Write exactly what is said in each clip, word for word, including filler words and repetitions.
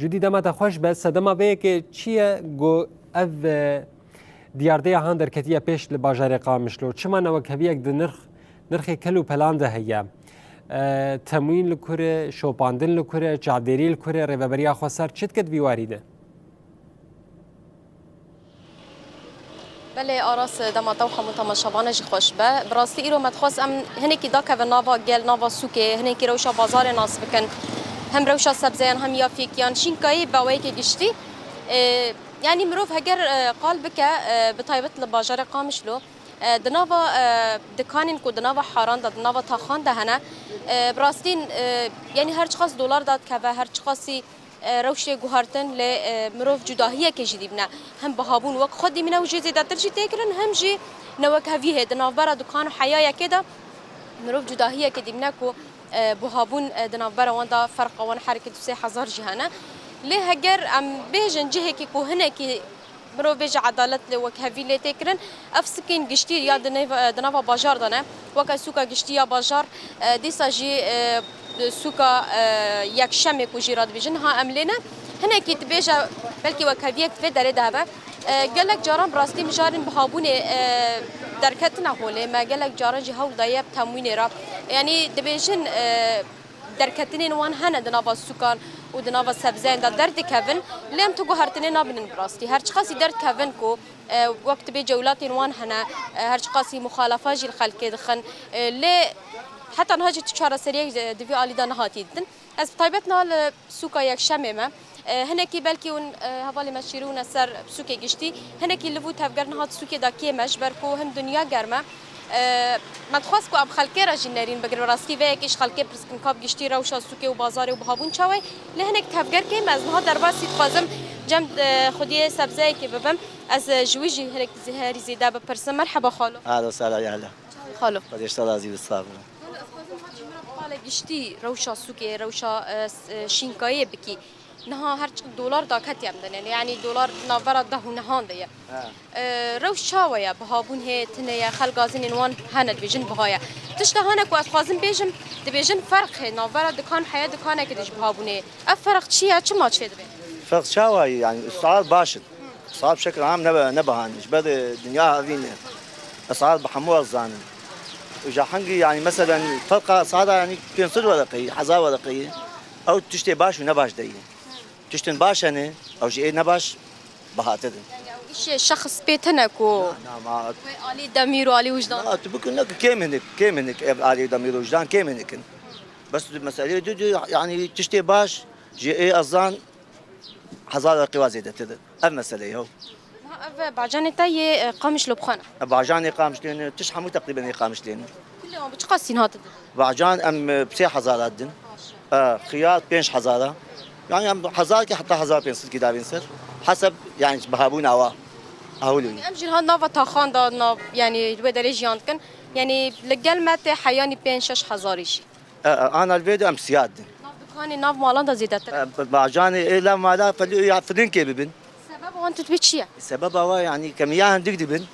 Cudî, dema te xweş be. Sedema vê yekê çi ye ku ev, e, diyardeya han derketiye pêş li bajarê Qamişlo? Çima newekheviyek di nirx, nirxê kel û pelan de heye? E, temwîn li kur e, şopandin li kur e, çavdêrî li kur e, Rêveberiya Xweser çi dike di vî warî de? Belê Aras, dema te û hemû temaşevana jî xweş be. Bi rastî îro me dixwest em hinekî dakeve nava gel, nava sûkê, hinekî rewşa bazarê nas bikin. Hem rewşa sebzeyan hem ya fêkiyan, şînkayê bi awayekê giştî. E, yanî mirov heger, e, qal bike, e, bi taybet li bajarê Qamişlo, e, di nava, e, dikanên ku di nava haran de, di nava taxan de hene, e, bi rastîn, e, yanî her çiqas dolar dadikeve, her çiqasî e, rewşê guhertin lê, e, mirov cudahiyekê jî dîbine. Hem bihabûn wek xwe dîmine û jê zêdetir jî tê kirin, hem jî newekhevî heye. Di navbera dukan û heya yekê de mirov cudahiyekê dîbine ku, e, bihabûn, e, di navbera wan de ferqa wan herikê du sê hezar jî hene. Lê heger em bêjin cihekî ku hinekî mirov bêje edalet lê wekhevî lê tê kirin. Ev sûkên giştî ya di nêv-, di nava bajar de ne. Weke sûka giştî ya bajar, e, dîsa jî, e, sûka, e, yekşemê ku jî re dibêjin, niha em lê ne. Hinekî dibêje belkî wekheviyek di vê derê de hebe. E, gelek caran bi rastî mijarên bihabûnê, e, derketine holê. Me gelek caran jî hewl daye temwînê re. Yanî dibêjin, e, derketinên wan hene di nava sûkan û di nava sebzeyan de derdikevin, lê em tu guhertinê nabînin bi rastî. Her çiqasî derdikevin ku, e, wek tu bêje welatên wan hene, e, her çiqasî muxalefa jî li xelkê dixin, e, lê heta niha jî tu çareseriyek, e, di vî alî de nehatiye dîtin. Ez bi taybet niha li sûka Yekşemê me. E, hinekî belkî hûn, e, hevalê me şîrûne ser sûkê giştî. Hinekî liv û tevger niha di sûkê de kêm e, ji ber ku hin dinya germ e. E, me dixwest ku em xelkê re jî nerîn bigrin. Rastî vê yekê ji xelkê pirs bikin ka bi giştî rewşa sûkê û bazarê û bihabûn çawa ye. Lê hinek tevger kêm e. Ez niha derbasî dixwazim cem, e, xwediyê sebzeyekê bibim. Ez, e, ji wî jî hinek zê-, herî zêde bipirsim. Merheba xalo. Alo, sala yala. Xalo. Xwedê ji te razî be, sağ ol. Xalo, ez dixwazim her ji min re bi qalê giştî rewşa sûkê, rewşa, e, s-, e, şînkayê bikî. Niha her çi dolar daketiye em dinin. Yanî dolar navbera deh û nehan de ye. Ha. E, rewş çawa ye? Bihabûn heye, tune ye, xelk gazinên wan hene dibêjin biha ye. Tişta hene ku ez xwazim bêjim, dibêjin ferq heye navbera dikan heye, dikanekê de ji bihabûnê ye. Ev ferq çi ye? Çima çêdibe? Ferq çawa ye? Yanî, esar baş in. Esar bi şekil am ne, ne biha ne. Ji ber, e, dinya havîn e. Esar bi hemû ez zanin. Ji hengî, yanî, meselen, ferqa esara, yanî, pênc sed wereqeyî, hezar wereqeyî. Ew tiştê baş û ne baş de ye. Tiştên baş hene, ew jî ê ne baş bihatir in. Yanî ew îşê şexs pê tine ku Na, na, ma wê alî demîr û alî wijdan. Na, tu bikun ne ki kêm hinik, kêm hinik ev alî demîr û wijdan kêm hinik in. Bes tu meseleyê du, du, yanî tiştê baş jî ê ez zan hezar weqî wa zêdetir in. Ev mesele ye. Ha, ev bacanê te yê, e, Qamişlo bi xwe ne? E, bacanê Qamişlê ne, tişt hemû teqrîben ê Qamişlê ne. Kulê wan bi çiqas sîn hate didin? Bacan em, e, bi sê hezara didin. E, xiyar pênc hezara. Yani em hezar ki heta hezar pênc sed ki davên ser. Heseb yani bihabûna wa. Ahulû. Em jî niha nava taxan da, nav, yani li wê derê jiyan dikin. Yani li gel me tê heyanî pênc şeş hezarî jî. E, e, ana li vê de em siya didin. Nav dikanê, nav malan da zêdetir. E, bi-, bacanê ê lav mala felû ya filinkê bibin. Sebeba wan tu dibê çi ye? Sebeba wa, yanî, kemiya hindik dibin,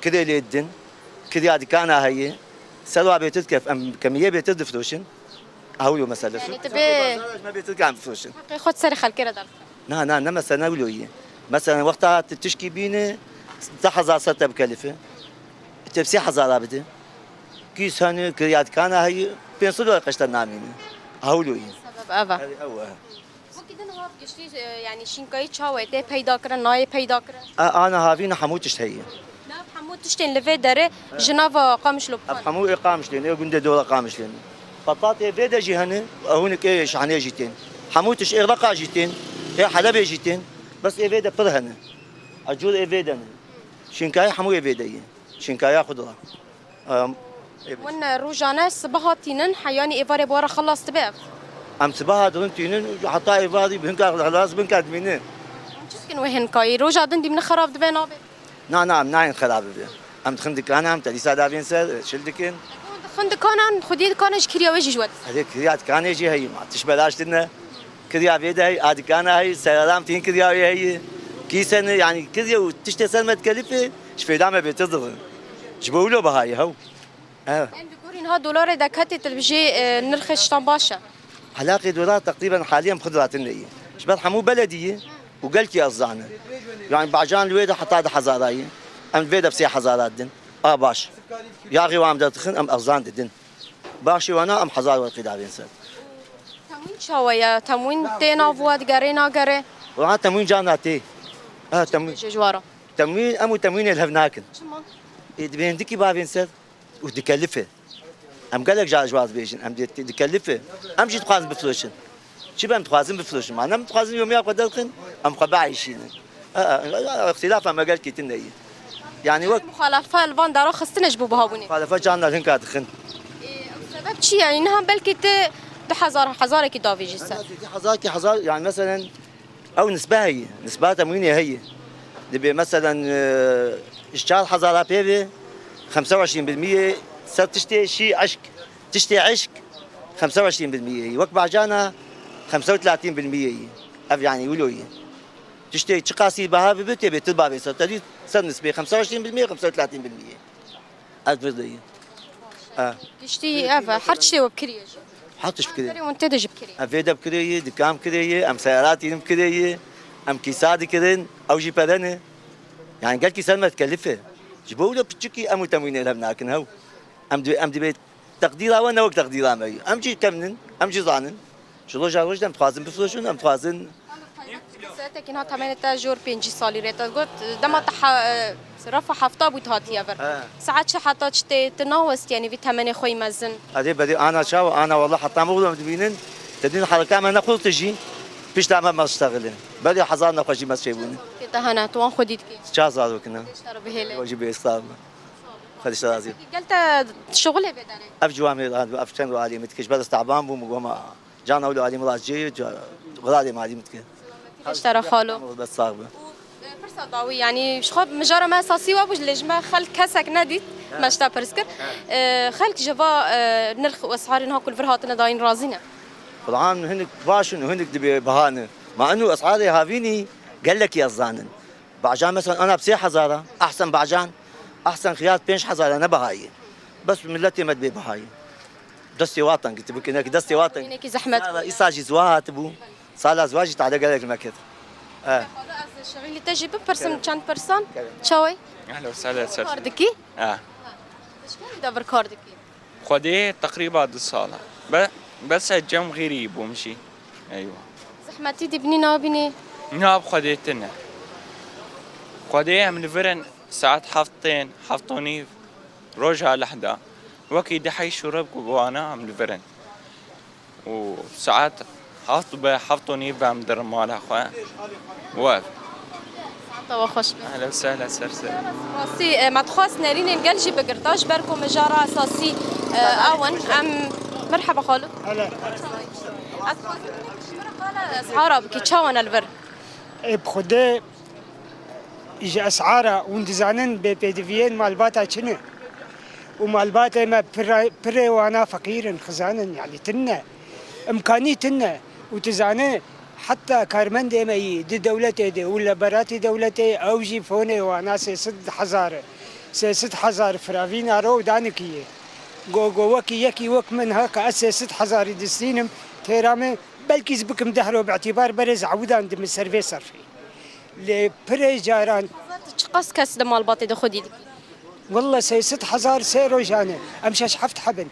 kirê lê didin, kirya dikana heye, serwa bêtir dike, em kemiyê bêtir difroşin. Ew yo mesele. Yanî, tu bê- Bazara me bêtir kan bifroşin. Heqê xwe serê xelkê re derxe. Na, na, ne mesele, ne wilo ye. Mesela, wexta tu tişkî bîne, deh hezar ser te bikelife. Tu sê hezara bide. Kîs hene, kirya dikana heye, pênc sed lira qeşte namîne. Ew lo ye. Sebeb ev e. Ew, ew e. Wekî din hat giştî, e, yani şînkayî çawa ye? Tê peyda kirin, nayê peyda kirin? E, ana havîn hemû tişt heye. Nav hemû tiştên li vê derê ji nava Qamişlo bi xwe ne? Ev hemû ê Qamişlê ne, ê gundê dora Qamişlê ne. Petatê vê de jî hene, ew hinek ê Şahnê jî tên. Hemû tişt ê Reqa jî tên, ê Helebê jî tên. Bes ê vê de pir hene. Ecûr ê vê de ne. Şînkayî hemû ê vê de ye. Şînkaya xwe dira. Em, ê- Hûn, e, rojane sibeha tînin, heyanî êvarê bi we re xilas dibe ev? Em sibeha dirin tînin, heta êvarî bi hinka xilas bin ka dimînin. Hûn çi dikin wê hinkayî? Roja din dîmine xerab dibe nabe? Na, na, em nayên xerab bibe. Em dixin dikana, em te dîsa davên ser, şil dikin. Hûn dixin dikanan, xwediyê dikana ji kiriya wê jî ji we dixin. Erê kiriya dikanê jî heyî ma, tiş belaş tine. Kiriya vê de heyî, a dikana heyî, seyara em tîn kiriya wê heyî. Kîse ne, yanî kiriya û tiştê ser me dikelifê, ji fêda me bêtir dibin. Ji bo wilo bihayê hew. Ev. Em di gorî niha dolarê de ketê, tu dibêjî, e, nirxê tiştan baş e. Elaqê dolar teqrîben halî em xwe diratin leyî. Ji ber hemû belediyê û gelkî erzan e. Yani bacan li wê de heta di hezara ye. Em li vê de bi sê hezara didin. A baş. Yaxê wan em derdixin, em erzan didin. Başê wana em hezar werqî davên ser. Temwîn çawa ye? Temwîn tê nav we digere nagere? Wiha temwîn carna tê. Ha, temwîn. Ji ji wara. Temwîn, em û temwînê li hev nakin. Çima? Ê, dibê hindikî bavên ser û dikelife. Em gelek car ji wan dibêjin, em dê dikelife. Em jî dixwazin bifiroşin. Çi be em dixwazin bifiroşin. Ma ne em dixwazin yomiya xwe derxin, em xwe bieyşînin. E, e, e, îxtîlafa me gelkî tune ye. Yani wek Muxalefe li van dara xistine ji bo bihabûnê. Muxalefe carna hinka dixin. Ê, ew sebeb çi ye? Niha belkî tu du hezar, hezarekî davêjî ser. Hezar ki hezar, yani meselen ew nisbe heye, nisba temwînê heye. Dibê meselen, e, ji çar hezara pê ve xemse û eşrîn bil miyê ser tiştê şî eşk, tiştê eşk xemse û eşrîn bil miyê ye. Wek bacana xemse û tlatîn bil miyê ye. Ev yani wilo ye. Tiştê çiqasî beha bibe tê bê tu bavê ser. Te dî ser nisbê xemse û eşrîn bil miyê, xemse û tlatîn bil miyê. Ez vir de ye. E. Giştî ev e, her tiştê we bikiriye jî. Her tişt bikiriye. Serê hûn tê de jî bikiriye. Em vê de bikiriye, dikan bikiriye, em seyaratî bikiriye, em kîsa dikirin, ew jî pere ne. Yani gelkî ser me dikelif e. Ji bo wilo piçikî em û temwînê li hev nakin hew. Em dibê, em dibê teqdîra we ne wek teqdîra me ye. Em jî kevnin, em jî zanin. Ji roja roj de em dixwazin bifiroşin, em dixwazin Taybet, kesayeteke niha temenê te jor pêncî salî rê te got, dema te he-, refa hefta bû tu hatiye vir. He. Saet çi heta çi tê, tu nawestiyenî vî temenê xwe yî mezin? Erê berê ana çawa, ana wela heta min dibînin, te dîn hereka me nexurtijî, pişta me meştexilin. Berê hezar nexweşî me çêbûne. Kê te hene, tu wan xwedî dikî? Çar zarok ne. Te re bihêle. Wajî bê êstar me. Xwedî razî. Gel te şixulê bê derê? Ev ciwan ê, ev çend alî min dikir, ji ber ez teban bûm, goma. Can ew li alî min re cê, ca-, xwedê malî min dike. Selametî ji te re xalo. Bes sax be. Û, e, pirsa dawî, yanî ji xwe mijara me esasî we bû, lê ji me xelk kesek nedît, me ji te pirs kir. E, xelk ji va, e, nirx û esharên ha ku li vir hatine dayîn razî ne? Quran hinek baş in û hinek dibê biha ne. Ma eno esharê havînî gelekî ez zanin. Bacan mesela ana bi sê hezar a, ehsen bacan, ehsen xiyar pênc hezar a ne bihayî. Bes miletê me dibê bihayî. Destê watan ki tu bikî, nekî destê watan. Yinekî zehmet bû. Sala îsa jî ziwa hatibû. Sala ziwa jî tade gelek li me kir. E. Xwedê ez şixîlî te jî bipirsim çend pirsan. Çawê? Ehlen we sehlen ser. Kar dikî? E. Dişkî de vir kar dikî? Xwedê teqrîba du sal e. Be-, bes ez cem xêrî bûm jî. Eywa. Zehmetî dibînî nabînî? Na bi Xwedê tune. Xwedê em li vir in saet heft tên, heft û nîv, roja lehda. Wekî di heyş û rev ku bi wana em li vir in. Û saet heft be heft û nîv be em dirin mala xwe. Wev. Saeta we xweş be. Ehlen we sehlen ser ser. Rastî, e, me dixwest nerînên gel jî bigirta, ji ber ku mijara esasî, e, ew in. Em, merheba xalo. Hele. Ez dixwazim ji min re qala esara bikî, çawa ne li vir? Ê, bi Xwedê ji esara hûn dizanin bêpêdiviyên malbata çi ne? Û malbatê me pire, pirê wana feqîr in, xizan in, yanî tune. Îmkanî tune. Û tu zane, heta karmendê me yî di dewletê de û li beratî dewletê, ew jî fonê wana sê sed hezar e. Sê sed hezar firavîna ro û danikî ye. Go, go wekî yekî wek min ha, ka ez sê sed hezarî distînim, têra min, belkî ez bikim deh ro bi îtîbar berê ez ewdan didim ser vê serfê. Lê pirê caran. Çiqas kes li malbatê de xwedî dikî? Welle sê sed hezar sê rojan e. Em şeş heft heb in.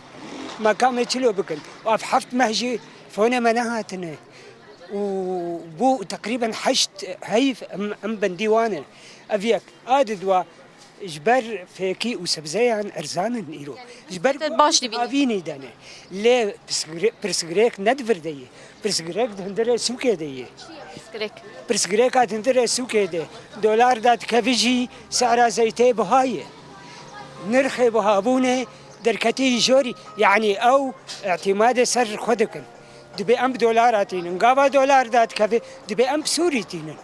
Me kamê çilo bikin. Û ev heft meh jî fonê me nehatine. Û bû teqrîben heşt heyv em, em bendî wan e. Ev yek. A di dua ji ber fêkî û sebzeyan erzan in îro. Ji ber te baş dibîne. Avînî de ne. Lê pirsgirê-, pirsgirêk ne di vir de ye. Pirsgirêk di hundirê sûkê de ye. Pirsgirêk. Pirsgirêka di hundirê sûkê de. Dolar da dikeve jî sehra zeytê biha ye. Nirxê bihabûnê derketî jorî. Yanî ew îtîmadê ser xwe dikin. Dibê em bi dolara tînin. Gava dolar da dikeve, dibê em bi Sûrî tînin.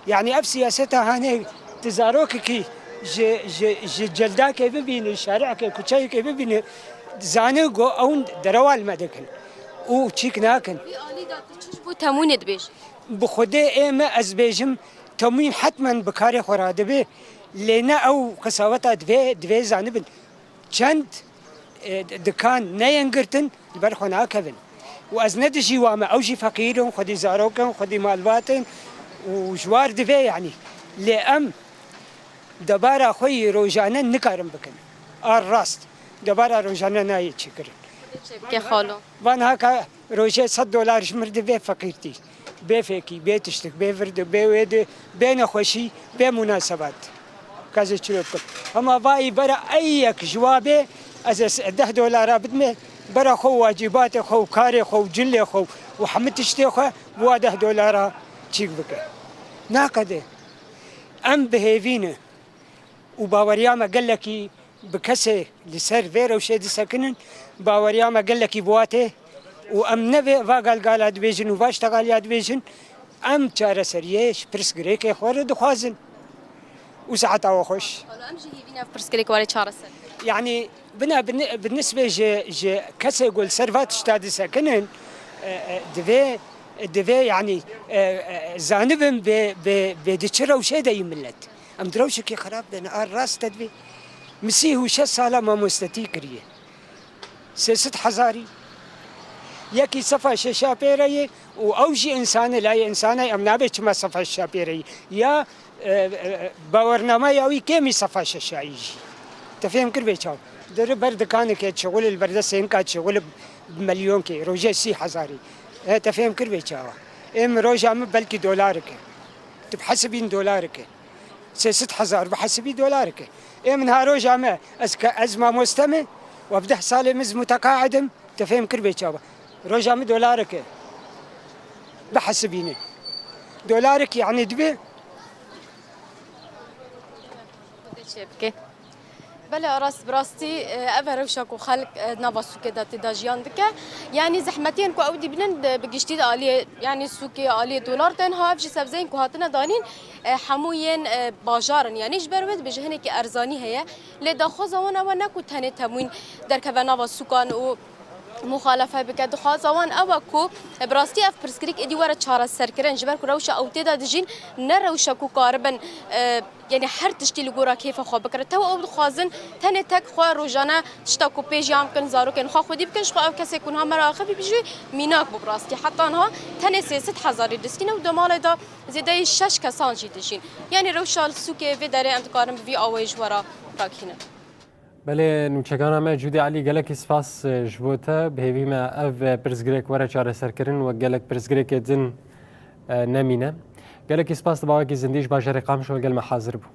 Yanî ev siyaseta hanê tu zarokekî ji, ji, ji celdakê bibîne, şarikê kuçeyekê bibîne, zane go ew derewa li me dikin û çîk nakin. Vî alî de tu çi ji bo temûnê dibêjî? Bi Xwedê ê me ez bêjim, temûn hetmen bi karê xwe re dibe, lê ne ew qisaweta divê, divê zanibin. Çend, e, dikan neyên girtin, li ber xwe nakevin. û ez ne dijî wan me, ew jî feqîr in, xwedî zarok in, xwedî malbat in û ji war divê, yanî. Lê em debara xwe yî rojane nikarin bikin. A rast, debara rojane nayê çêkirin. Çêbike xalo. Van haka rojê sed dolar ji mir divê feqîrtî. Bê fêkî, bê tiştik, bê virdi, bê wê di, bê nexweşî, bê munasebat. Ka ez ê çilo bikim. Hema vayî bera ey yek ji wa bê, ez ê deh dolara bidime, bera xwe û wacîbatê xwe û karê xwe û cilê xwe û hemû tiştê xwe bi wa deh dolara çîk bike. Naqede. Em bi hêvî ne. Û baweriya me gelekî bi kesê li ser vê rewşê disekinin, baweriya me gelekî bi wa tê û em ne vê, va galgala dibêjin û va ştegaliya dibêjin, em çareseriyê ji pirsgirêkê xwe re dixwazin. Û saeta we xweş. Wala em jî hêvî ne pirsgirêk were çareser. Yanî bina bi ni-, bi nisbê ji, ji kesê ku li ser va tişta disekinin, e, e, divê, divê yanî, e, e, zanibin bê, bê, bê di çi rewşê de yî millet. Em di rewşekî xerab de ne, a rast te divê. Min sî û şeş sala mamostetî kiriye. Sê sed hezarî. Yekî sefa şeşa pê re ye û ew jî însan e, layê însan e, em nabê çima sefa şeşa pê re ye. Ya, e, e, bawernameya wî kêmî sefa şeşayî jî. Te fêm kir bê çaw. Diri ber dikanekê çixul li ber destê hinka çixul bi milyonkê, rojê sî hezarî. E, te fêm kir bê çawa. Ê min roja min belkî dolarek e. Tu bihesibîn dolarek e. Sê sed hezar bihesibî dolarek e. Ê min ha roja me, ez ke, ez mamoste me, we bi deh salê min ez muteqaid im, te fêm kir bê çawa. Roja min dolarek e. Bihesibîne. Dolarek yanî dibe. Xwedê çêbike. Belê, a rast bi rastî, e, ev e rewşa ku xelk, e, nava sûkê de tê de jiyan dike. Yanî zehmetiyên ku ew dibînin de bi giştî de aliyê, yanî sûkê aliyê dolar tên ha ev jî sebzeyên ku hatine danîn, e, hemû yên, e, bajar in. Yanî ji ber wê dibêje hinekî erzanî heye. Lê daxwaza wan ew e ne ku tenê temwîn derkeve nava sûkan û muxalefe bike. Dixwaza wan ew e ku, e, bi rastî ev pirsgirêk êdî were çareserkirin. Ji ber ku rewşa ew tê de dijîn ne rewşa ku karibin, e, Yanî her tiştî li gora kêfa xwe bikire. Tew ew dixwazin tenê tek xwe rojane tişta ku pê jiyan bikin, zarokên xwe xwedî bikin, ji xwe ev kesê ku niha me re axivî bi jî mînak bû bi rastî. Heta niha tenê sê sed hezarî distîne û di malê de zêdeyî şeş kesan jî dijîn. Yanî rewşa li sûkê vê derê em dikarin bi vî awayî ji we re rakînin. Belê nûçegana me Cûdî Elî, gelekî spas, e, ji bo te. Bi hêvî me ev, e, pirsgirêk were çareserkirin, wek gelek pirsgirêkê din, e, nemîne. Gelekî spas, di bawekî zindî ji bajarê Qamişlo gel me hazir bû.